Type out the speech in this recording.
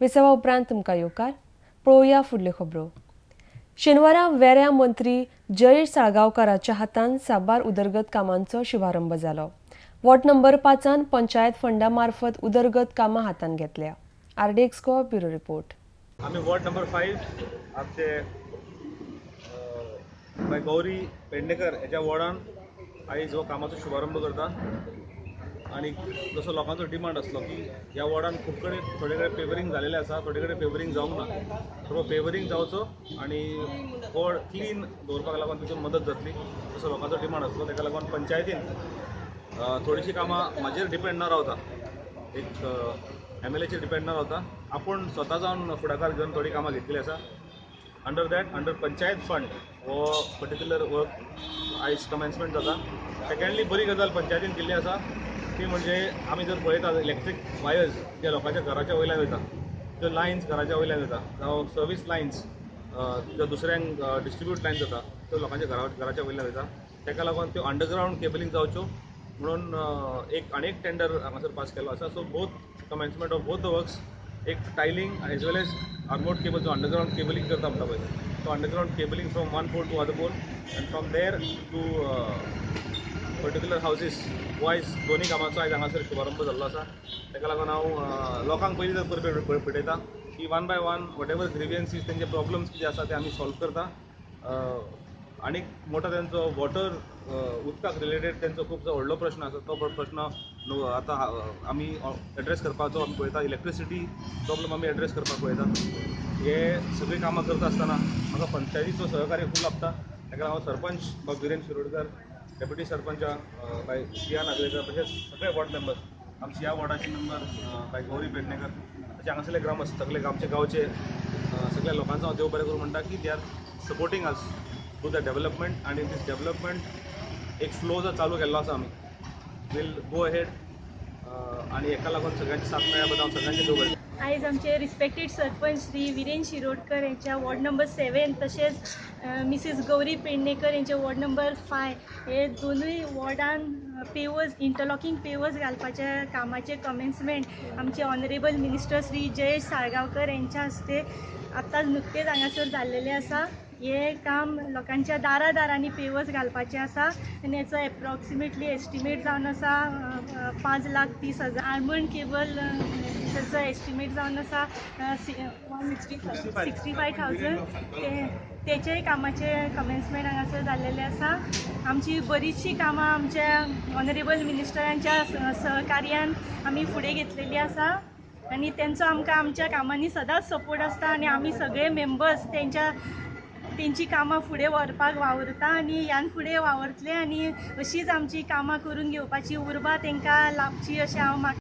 विसवा उपरांत तुमकां येवकार. पळोवया फुडल्यो खबरो. शेनवारा वेऱ्या मंत्री जयेश साळगांवकाराच्या हातान साबार उदरगत कामांचो शुभारंभ जालो. वॉर्ड नंबर 5 पंचायत फंडा मार्फत उदरगत कामां हातान घेतल्या. RDX Goa bureau report. आमी वॉर्ड नंबर 5 आमचे बाय गौरी पेडणेकर हेच्या वॉर्डान आयज हो कामाचो शुभारंभ करता. आनी जसो लोकांचो डिमांड आसलो की ह्या वॉर्डान खूब कडेन थोडे कडेन पेवरींग जालेलें आसा, थोडे कडेन पेवरींग जावंक ना, सो पेवरींग जावचो आनी वॉर्ड क्लीन दवरपाक लागून तितून मदत जातली तसो लोकांचो डिमांड आसलो. ताका लागून पंचायतीन थोडीशीं कामां म्हाजेर डिपेंड न रावता, एक एमएलएचेर डिपेंड न रावता, आपूण स्वता जावन फुडाकार घेवन थोडीं कामां घेतलेलीं आसा. Under that, under panchayat fund हो पर्टिक्युलर वर्क आयज कमेन्समेंट जाता. सेकंडली, बरी गजाल पंचायतीन केल्ली आसा ती म्हणजे आमी जर पळयता, इलेक्ट्रीक वायर्स जे लोकांच्या घराच्या वयल्यान वयता, त्यो लायन्स घराच्या वयल्यान वयता, जावं सर्वीस लायन्स ज्यो दुसऱ्यांक डिस्ट्रिब्यूट लायन्स जाता त्यो लोकांच्या घराच्या वयल्यान वयता, ताका लागून त्यो अंडरग्रावंड केबलिंग जावच्यो म्हणून एक आनी एक टेंडर हांगासर पास केल्लो आसा. So both commencement of both the works, एक tiling as well as armoured cable जो अंडरग्रावंड केबलिंग करता म्हणटा पळय, तो underground cabling from one pole to other pole and from there to particular houses wise दोन्ही कामाचो आयज हांगासर शुभारंभ जाल्लो आसा. ताका लागून हांव लोकांक पयलीं तर भेटयता की one by one whatever grievances, तेंचे प्रॉब्लम्स कितें आसा ते आमी सॉल्व करता. आनी मोठो तेंचो वॉटर, उदकाक रिलेटेड तेंचो खूब व्हडलो प्रश्न आसा, तो प्रश्न आतां आमी एड्रेस करपाचो आमी पळयता. इलेक्ट्रिसिटी प्रॉब्लम आमी एड्रेस करपाक पळयता. हे सगळीं कामां करता आसतना म्हाका पंचायतीचो सहकार्य खूब लाभता. ताका लागून सरपंच बाब विरेन शिरोडकर, डेप्युटी सरपंच बाय सिया नागवेकर, तशेंच सगळे वॉर्ड मेंबर्स, आमची ह्या वॉर्डाचे मेंबर बाय गौरी पेडणेकर, तशें हांगासरले ग्रामस्थ, सगळे आमच्या गांवचे सगळ्या लोकांचो हांव देव बरें करूं म्हणटा की they are supporting us to the development. आनी दीस डेवलपमेंट एक फ्लो जो चालू केल्लो आसा, आमी will go ahead आनी हेका लागून सगळ्यांची साथ मेळ्ळ्या बद्दल हांव सगळ्यांचे देव बरें. आयज आमचे रिस्पेक्टेड सरपंच श्री विरेन शिरोडकर यांच्या वॉर्ड नंबर 7 तशेंच मिसीस गौरी पेडणेकर यांचे वॉर्ड नंबर 5 हे दोनूय वॉर्डान पेवर्स, इंटरलॉकिंग पेवर्स घालपाच्या कामाचें कमेन्समेंट आमचे ऑनरेबल मिनिस्टर श्री जयेश साळगांवकर यांच्या हस्ते आत्ताच नुकतेच हांगासर जाल्लेलें आसा. हे काम लोकांच्या दारा दारांनी पेवर्स घालपाचें आसा आनी हेचो एप्रॉक्सिमेटली एस्टिमेट जावन आसा 5,30,000. आर्मंड केबल ताचो एस्टिमेट जावन आसा 65,000. तेचेय कामाचें कमेन्समेंट हांगासर जाल्लेलें आसा. आमची बरीचशीं कामां आमच्या ऑनरेबल मिनिस्टरांच्या सहकार्यान आमी फुडें घेतलेली आसा आनी तेंचो आमकां आमच्या कामांनी सदांच सपोर्ट आसता आनी आमी सगळे मेंबर्स तेंची कामां फुडें व्हरपाक वावुरता आनी ह्यान फुडें वावुरतले आनी अशीच आमची कामां करून घेवपाची उर्बा तांकां लाभची अशें हांव मागता.